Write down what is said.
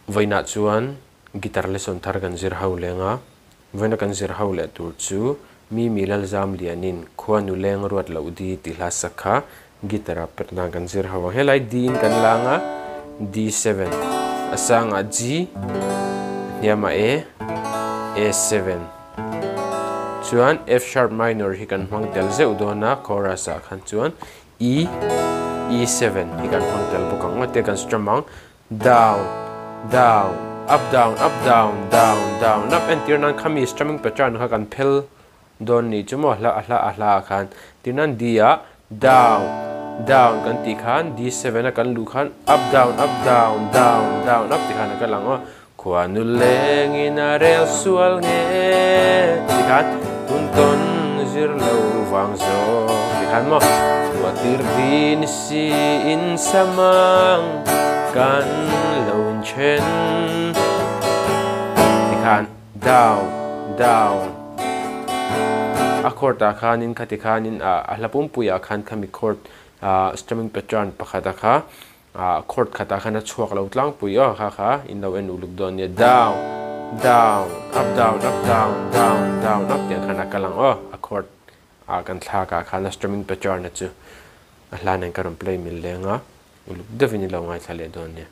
Vawiinah chuan guitar lesson thar kan zir ho leng a, vawiina kan zir ho leh tur chu Mimi Lalzamlianin Khuanu Leng Ruat Loh Di tih hla sak kha guitar ah pet nan kan zir ho ang. Helai D in kan lang a, D7, a sangah G, a hniamah A, A7. Chuan F sharp minor hi kan hmang tel zeuh dawn a chorus ah khan chuan E, E7 hi kan hmang tel bawk ang. Ngaw te kan strum ang. Down, down, up down, up down, down, down, up entir nan khami strumming pattern kha kan phel dawn ni chu maw hla a hla a hla ah khan tir nan D ah down, down kan tih khan D7 a kan luh khan up down, up down, down, down, up ti khan a kal ang aw. Khuanu lengin a rel sual nge ti khan tun tawn zir lo vang zawk ti khan maw ruah tir din si in samang kan lo in then ti khan down down a chord ah khanin khati khanin a hla pumpui ah khan khami chord strumming pattern pakhat a kha Ah chord khatah khan a chhuak lo tlangpui aw kha kha in lo en uluk dawn nia down down up down up down down down up tiang khan a kal ang aw a chord ah kan thlak ah khan a strumming pattern a chu a hlan in ka rawn play mil leng a uluk deuhin i lo ngaithla leh dawn nia.